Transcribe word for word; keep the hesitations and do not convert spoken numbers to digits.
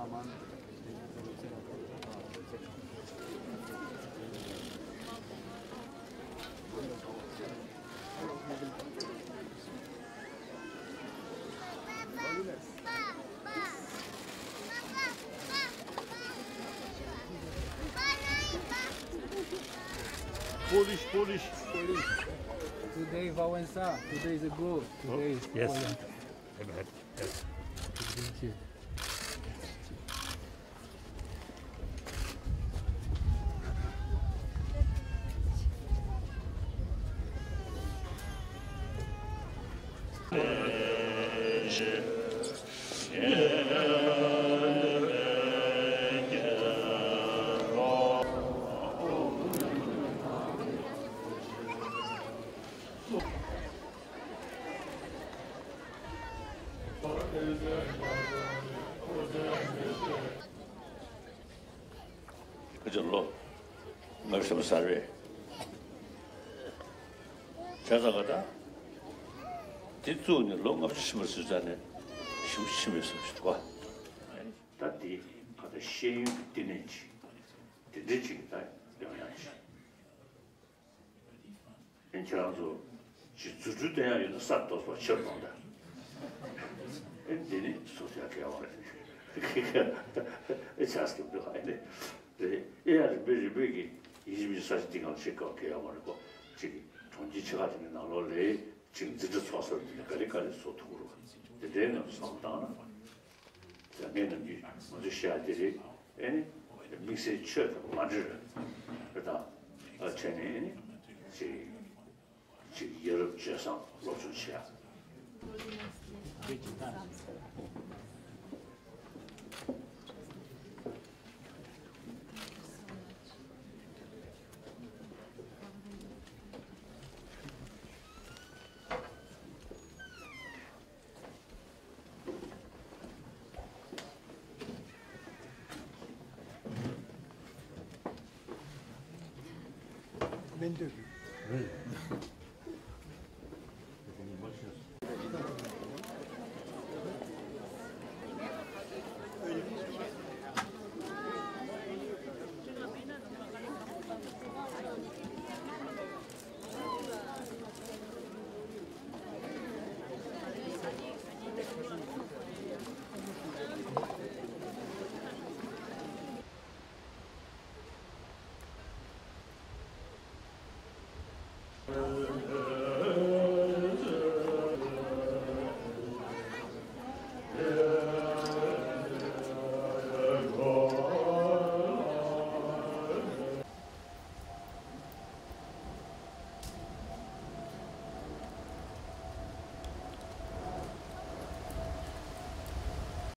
Polish, Polish, Polish. Today, Wałęsa. Today is a good. Today is Yes. Poland. I'm happy. Yes. Thank you. ཁ་ཅིག་ལོ་ལྔ་བཅུ་ཐམ་པ་ཟེར་བས། བྱས་ཙང་ག་ད། དེ་བཙུགས་ནས་ལོ་ལྔ་བཅུ་ཕྱིན་པ་ཟེར་ཙང་ནས་ཞེ་པོ་ཕྱིན་པའི་བཟོ་ཞིག་འདུག་ག་ད་དེ་ག་ད་ཤེས་ཡོན་གྱི་བསྟི་གནས་ཅིག་དེ་འདྲའི་ཅིག་ད་ཡང་ཡང་ཅིག་ཨེ་ཁྱེད་རང་ཚོ་ཅིག་རྫུ་འཕྲུལ་བསྟན་ཡག་ཡོད་ན་གསར་གཏོད་པ་ཕྱིར་གཏོང་དང་། ཨེ་འདི་ནི་སོ་སོའི་ཁེ་བ་རེད། ཨེ་ཆགས་སྐྱིད་འདུག་ཨེ་ནི་རེད། ཨེ་ཡ་རིམ་པས་རིམ་པས་ཀྱི་ཡིན་གཅིག་མིན་གཅིག་ས་ཆ་འདི་གང་ཞིག་ག་ཁེ་བ་མ་རེད་གོ་ཅིག་གྲོང་ཁྱེར་ཆེ་ཁག་དེ་ནི་ནང་ལོགས་ལས་ཅིག་འཛིན་གྲྭ་ཚོགས་ས་དེ་ནི་ག་རེ་ག་རེ་བཟོ་ཐུབ་རོགས་དེ་འདྲའི་ནང་དུ་བསམ་བློ་བཏང་ན། ངས་ནམ་རྒྱུན་ང་ཚོས་བཤད་ཡ་དེ་རེད། ཨེ་ནི་དམིགས་བསལ་ཆོས་དང་མ་འབྲེལ་བ་དང་བྱས་ནས་ཨེ་ནི་ཅིག་ཅིག་ཡ་རབས་སྤྱོད་བཟང་སློབ་སྦྱོང་བྱེད་ཡ། སྨན་དུས།